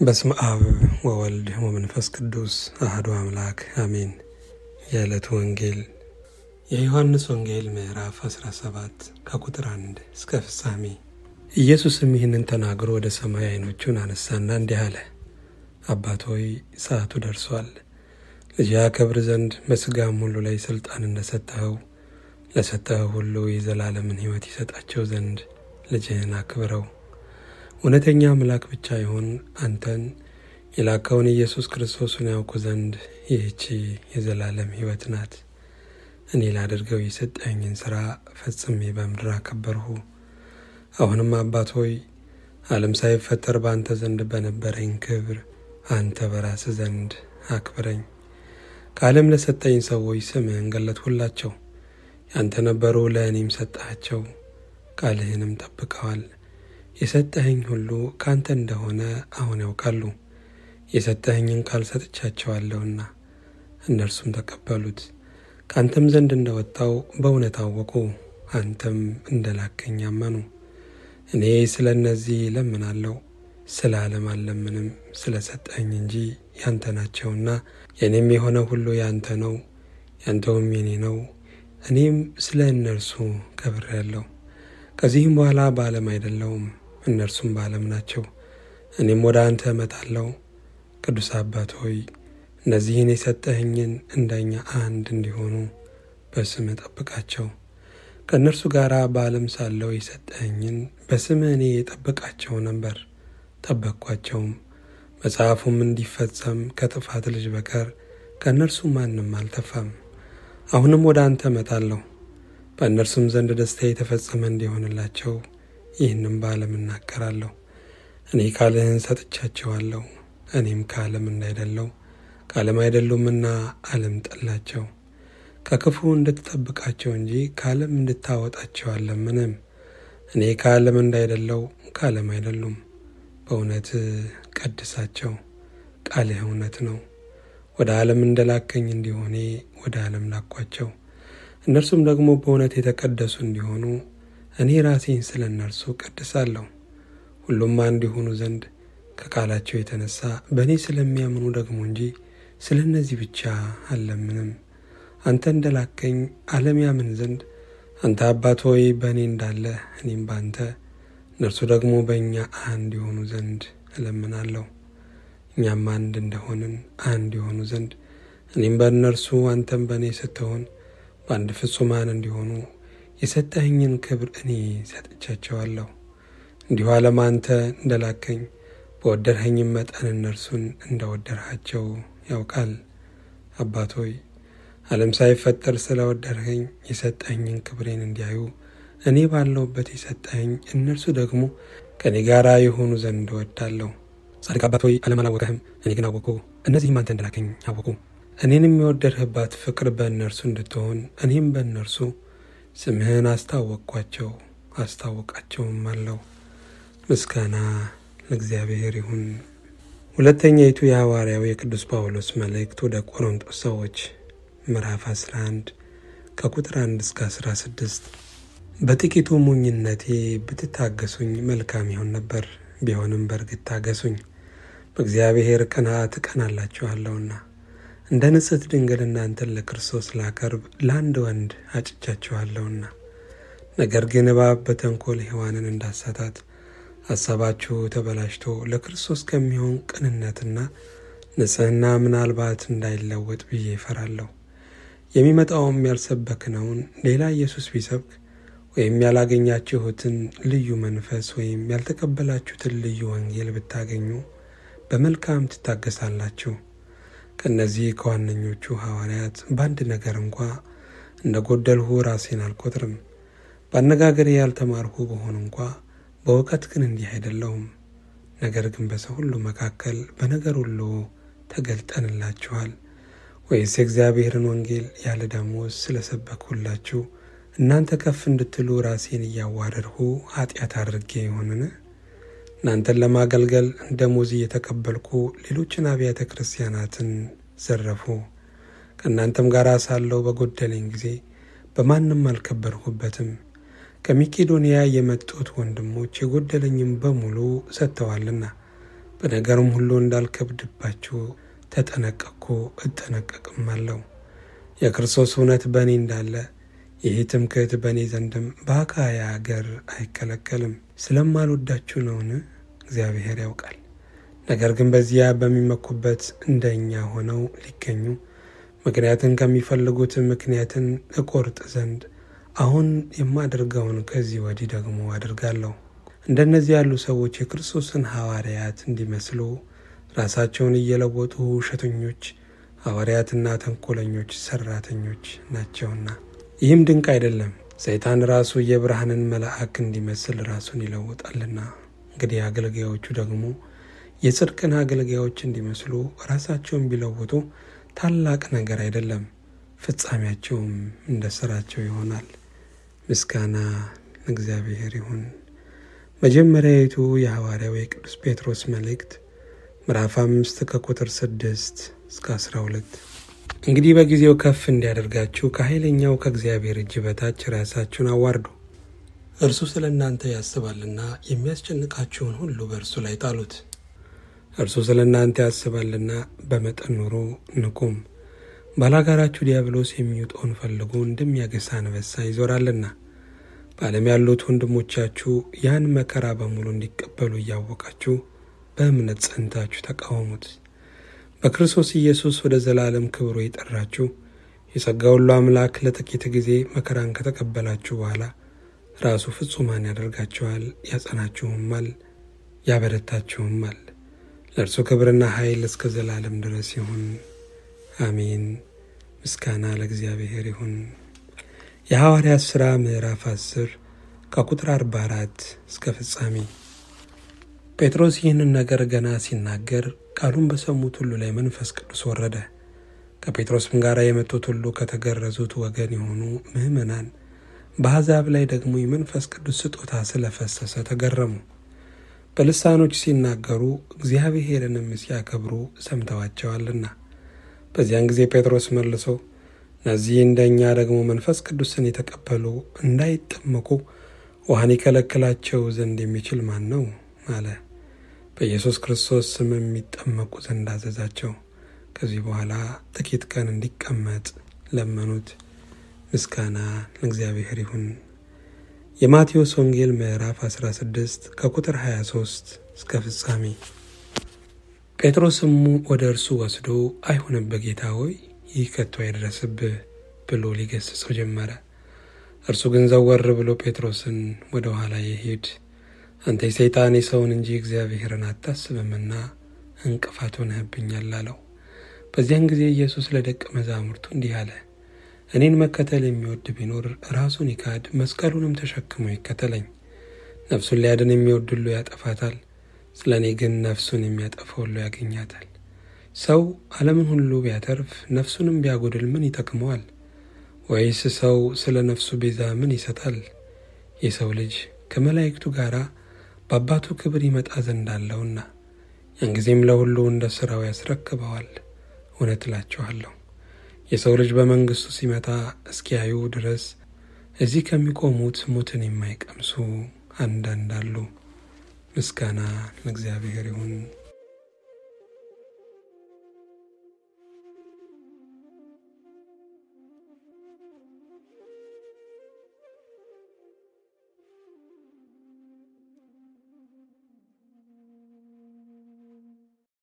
በስመ አብ ወወልድ ወመንፈስ ቅዱስ አሐዱ አምላክ አሜን። የዕለቱ ወንጌል የዮሐንስ ወንጌል ምዕራፍ 17 ከቁጥር 1 እስከ ፍጻሜ። ኢየሱስም ይህንን ተናግሮ ወደ ሰማይ ዓይኖቹን አነሳና እንዲህ አለ። አባት ሆይ፣ ሰዓቱ ደርሷል። ልጅህ ያከብር ዘንድ በሥጋም ሁሉ ላይ ሥልጣን እንደሰጠኸው ለሰጠኸው ሁሉ የዘላለምን ሕይወት ይሰጣቸው ዘንድ ልጅህን አክብረው። እውነተኛ አምላክ ብቻ ይሆን አንተን የላከውን ኢየሱስ ክርስቶስን ያውቁ ዘንድ ይህቺ የዘላለም ሕይወት ናት። እኔ ላደርገው የሰጠኸኝን ሥራ ፈጽሜ በምድር አከበርሁ። አሁንም አባት ሆይ፣ ዓለም ሳይፈጠር በአንተ ዘንድ በነበረኝ ክብር አንተ በራስህ ዘንድ አክብረኝ። ከዓለም ለሰጠኝ ሰዎች ስምህን ገለጥሁላቸው። ያንተ ነበሩ፣ ለእኔም ሰጠሃቸው፣ ቃልህንም ጠብቀዋል። የሰጠኸኝ ሁሉ ከአንተ እንደሆነ አሁን ያውቃሉ። የሰጠኸኝን ቃል ሰጥቻቸዋለሁና እነርሱም ተቀበሉት። ከአንተም ዘንድ እንደወጣው በእውነት አወቁ፣ አንተም እንደላከኝ አመኑ። እኔ ስለ እነዚህ እለምናለሁ፣ ስለ ዓለም አልለምንም፣ ስለ ሰጠኸኝ እንጂ ያንተ ናቸውና። የእኔም የሆነ ሁሉ ያንተ ነው፣ ያንተውም የኔ ነው። እኔም ስለ እነርሱ ከብሬአለሁ። ከዚህም በኋላ በዓለም አይደለሁም፣ እነርሱም በዓለም ናቸው። እኔም ወደ አንተ እመጣለሁ። ቅዱስ አባት ሆይ፣ እነዚህን የሰጠኸኝን እንደኛ አንድ እንዲሆኑ በስምህ ጠብቃቸው። ከእነርሱ ጋር በዓለም ሳለሁ የሰጠኸኝን በስምህ እኔ የጠበቃቸው ነበር፣ ጠበቅኳቸውም። መጽሐፉም እንዲፈጸም ከጥፋት ልጅ በቀር ከእነርሱ ማንም አልጠፋም። አሁንም ወደ አንተ እመጣለሁ፣ በእነርሱም ዘንድ ደስታ የተፈጸመ እንዲሆንላቸው ይህንም በዓለም እናገራለሁ። እኔ ቃልህን ሰጥቻቸዋለሁ፣ እኔም ከዓለም እንዳይደለው ከዓለም አይደሉምና ዓለም ጠላቸው። ከክፉ እንድትጠብቃቸው እንጂ ከዓለም እንድታወጣቸው አልለምንም። እኔ ከዓለም እንዳይደለው ከዓለም አይደሉም። በእውነት ቀድሳቸው፣ ቃልህ እውነት ነው። ወደ ዓለም እንደላከኝ እንዲሆኔ ወደ ዓለም ላኳቸው። እነርሱም ደግሞ በእውነት የተቀደሱ እንዲሆኑ እኔ ራሴን ስለ እነርሱ ቀድሳለሁ። ሁሉም አንድ የሆኑ ዘንድ ከቃላቸው የተነሳ በእኔ ስለሚያምኑ ደግሞ እንጂ ስለ እነዚህ ብቻ አልለምንም። አንተ እንደላከኝ ዓለም ያምን ዘንድ አንተ አባት ሆይ በእኔ እንዳለ እኔም በአንተ እነርሱ ደግሞ በእኛ አንድ የሆኑ ዘንድ እለምናለሁ። እኛም አንድ እንደሆንን አንድ የሆኑ ዘንድ እኔም በእነርሱ አንተም በእኔ ስትሆን በአንድ ፍጹማን እንዲሆኑ የሰጠኸኝን ክብር እኔ ሰጥቻቸዋለሁ። እንዲሁ ዓለም አንተ እንደላከኝ በወደድኸኝም መጠን እነርሱን እንደወደድሃቸው ያውቃል። አባት ሆይ፣ ዓለም ሳይፈጠር ስለወደድኸኝ የሰጠኸኝን ክብሬን እንዲያዩ እኔ ባለሁበት የሰጠኸኝ እነርሱ ደግሞ ከእኔ ጋር የሆኑ ዘንድ እወዳለሁ። ጻድቅ አባት ሆይ፣ ዓለም አላወቀህም፣ እኔ ግን አወቅሁ፣ እነዚህም አንተ እንደላከኝ አወቁ። እኔንም የወደድህባት ፍቅር በእነርሱ እንድትሆን እኔም በእነርሱ ስምህን አስታወቅኳቸው አስታወቃቸውም አለው። ምስጋና ለእግዚአብሔር ይሁን። ሁለተኛይቱ የሐዋርያው የቅዱስ ጳውሎስ መልእክት ወደ ቆሮንቶስ ሰዎች ምዕራፍ 11 ከቁጥር 1 እስከ 16። በጥቂቱ ሞኝነቴ ብትታገሱኝ መልካም ይሆን ነበር። ቢሆንም በእርግጥ ታገሱኝ፣ በእግዚአብሔር ቅንዓት እቀናላችኋለሁና። እንደ ንጽሕት ድንግል እናንተን ለክርስቶስ ላቀርብ ለአንድ ወንድ አጭቻችኋለሁና። ነገር ግን እባብ በተንኮል ሔዋንን እንዳሳታት ሐሳባችሁ ተበላሽቶ ለክርስቶስ ከሚሆን ቅንነትና ንጽሕና ምናልባት እንዳይለወጥ ብዬ እፈራለሁ። የሚመጣውም ያልሰበክነውን ሌላ ኢየሱስ ቢሰብክ ወይም ያላገኛችሁትን ልዩ መንፈስ ወይም ያልተቀበላችሁትን ልዩ ወንጌል ብታገኙ በመልካም ትታገሳላችሁ። ከእነዚህ ከዋነኞቹ ሐዋርያት በአንድ ነገር እንኳ እንደ ጎደልሁ ራሴን አልቆጥርም። በአነጋገሬ ያልተማርሁ በሆን እንኳ በእውቀት ግን እንዲህ አይደለሁም። ነገር ግን በሰው ሁሉ መካከል በነገር ሁሉ ተገልጠንላችኋል። ወይስ የእግዚአብሔርን ወንጌል ያለ ደመወዝ ስለሰበክሁላችሁ እናንተ ከፍ እንድትሉ ራሴን እያዋረድሁ ኃጢአት አድርጌ ይሆንን? እናንተን ለማገልገል ደመወዝ እየተቀበልኩ ሌሎችን አብያተ ክርስቲያናትን ዘረፉ። ከእናንተም ጋር ሳለሁ በጎደለኝ ጊዜ በማንም አልከበርሁበትም። ከመቄዶንያ የመጡት ወንድሞች የጎደለኝም በሙሉ ሰጥተዋልና በነገርም ሁሉ እንዳልከብድባችሁ ተጠነቀቅኩ እጠነቀቅማለሁ። የክርስቶስ እውነት በእኔ እንዳለ ይህ ትምክህት በእኔ ዘንድም በአካይያ አገር አይከለከልም። ስለማልወዳችሁ ነውን? እግዚአብሔር ያውቃል። ነገር ግን በዚያ በሚመኩበት እንደኛ ሆነው ሊገኙ ምክንያትን ከሚፈልጉት ምክንያትን እቆርጥ ዘንድ አሁን የማደርገውን ከዚህ ወዲህ ደግሞ አደርጋለሁ። እንደነዚህ ያሉ ሰዎች የክርስቶስን ሐዋርያት እንዲመስሉ ራሳቸውን እየለወጡ ውሸተኞች ሐዋርያትና ተንኮለኞች ሰራተኞች ናቸውና። ይህም ድንቅ አይደለም፣ ሰይጣን ራሱ የብርሃንን መልአክ እንዲመስል ራሱን ይለውጣልና። እንግዲህ አገልጋዮቹ ደግሞ የጽድቅን አገልጋዮች እንዲመስሉ ራሳቸውን ቢለውጡ ታላቅ ነገር አይደለም፣ ፍጻሜያቸውም እንደ ሥራቸው ይሆናል። ምስጋና ለእግዚአብሔር ይሁን። መጀመሪያይቱ የሐዋርያው የቅዱስ ጴጥሮስ መልእክት ምዕራፍ 5 ከቁጥር 6 እስከ 12። እንግዲህ በጊዜው ከፍ እንዲያደርጋችሁ ከኃይለኛው ከእግዚአብሔር እጅ በታች ራሳችሁን አዋርዱ። እርሱ ስለ እናንተ ያስባልና የሚያስጨንቃችሁን ሁሉ በእርሱ ላይ ጣሉት። እርሱ ስለ እናንተ ያስባልና በመጠን ኑሩ፣ ንቁም። ባላጋራችሁ ዲያብሎስ የሚውጠውን ፈልጎ እንደሚያገሳ አንበሳ ይዞራልና። በዓለም ያሉት ወንድሞቻችሁ ያን መከራ በሙሉ እንዲቀበሉ እያወቃችሁ በእምነት ጸንታችሁ ተቃወሙት። በክርስቶስ ኢየሱስ ወደ ዘላለም ክብሩ የጠራችሁ የጸጋ ሁሉ አምላክ ለጥቂት ጊዜ መከራን ከተቀበላችሁ በኋላ ራሱ ፍጹማን ያደርጋችኋል፣ ያጸናችሁማል፣ ያበረታችሁማል። ለእርሱ ክብርና ኃይል እስከ ዘላለም ድረስ ይሁን፣ አሜን። ምስጋና ለእግዚአብሔር ይሁን። የሐዋርያት ሥራ ምዕራፍ 10 ከቁጥር 44 እስከ ፍጻሜ። ጴጥሮስ ይህንን ነገር ገና ሲናገር ቃሉን በሰሙት ሁሉ ላይ መንፈስ ቅዱስ ወረደ። ከጴጥሮስም ጋር የመጡት ሁሉ ከተገረዙት ወገን የሆኑ ምዕመናን በአሕዛብ ላይ ደግሞ የመንፈስ ቅዱስ ስጦታ ስለፈሰሰ ተገረሙ። በልሳኖች ሲናገሩ እግዚአብሔርንም ሲያከብሩ ሰምተዋቸዋልና። በዚያን ጊዜ ጴጥሮስ መልሶ እነዚህ እንደኛ ደግሞ መንፈስ ቅዱስን የተቀበሉ እንዳይጠመቁ ውሃን ይከለክላቸው ዘንድ የሚችል ማን ነው? አለ። በኢየሱስ ክርስቶስ ስም የሚጠመቁ ዘንድ አዘዛቸው። ከዚህ በኋላ ጥቂት ቀን እንዲቀመጥ ለመኑት። ምስጋና ለእግዚአብሔር ይሁን። የማቴዎስ ወንጌል ምዕራፍ 16 ከቁጥር 23 እስከ ፍጻሜ። ጴጥሮስም ወደ እርሱ ወስዶ አይሁንብህ ጌታ ሆይ፣ ይህ ከቶ አይድረስብህ ብሎ ሊገሥጸው ጀመረ። እርሱ ግን ዘወር ብሎ ጴጥሮስን ወደ ኋላ ይሂድ፣ አንተ የሰይጣን የሰውን እንጂ እግዚአብሔርን አታስብምና እንቅፋት ሆነህብኛል አለው። በዚያን ጊዜ ኢየሱስ ለደቀ መዛሙርቱ እንዲህ አለ፣ እኔን መከተል የሚወድ ቢኖር ራሱን ይካድ፣ መስቀሉንም ተሸክሞ ይከተለኝ። ነፍሱን ሊያድን የሚወድ ሁሉ ያጠፋታል፣ ስለ እኔ ግን ነፍሱን የሚያጠፋ ሁሉ ያገኛታል። ሰው ዓለምን ሁሉ ቢያተርፍ ነፍሱንም ቢያጎድል ምን ይጠቅመዋል? ወይስ ሰው ስለ ነፍሱ ቤዛ ምን ይሰጣል? የሰው ልጅ ከመላእክቱ ጋር በአባቱ ክብር ይመጣ ዘንድ አለውና ያን ጊዜም ለሁሉ እንደ ሥራው ያስረክበዋል። እውነት እላችኋለሁ የሰው ልጅ በመንግሥቱ ሲመጣ እስኪያዩ ድረስ እዚህ ከሚቆሙት ሞትን የማይቀምሱ አንዳንድ አሉ። ምስጋና ለእግዚአብሔር ይሁን።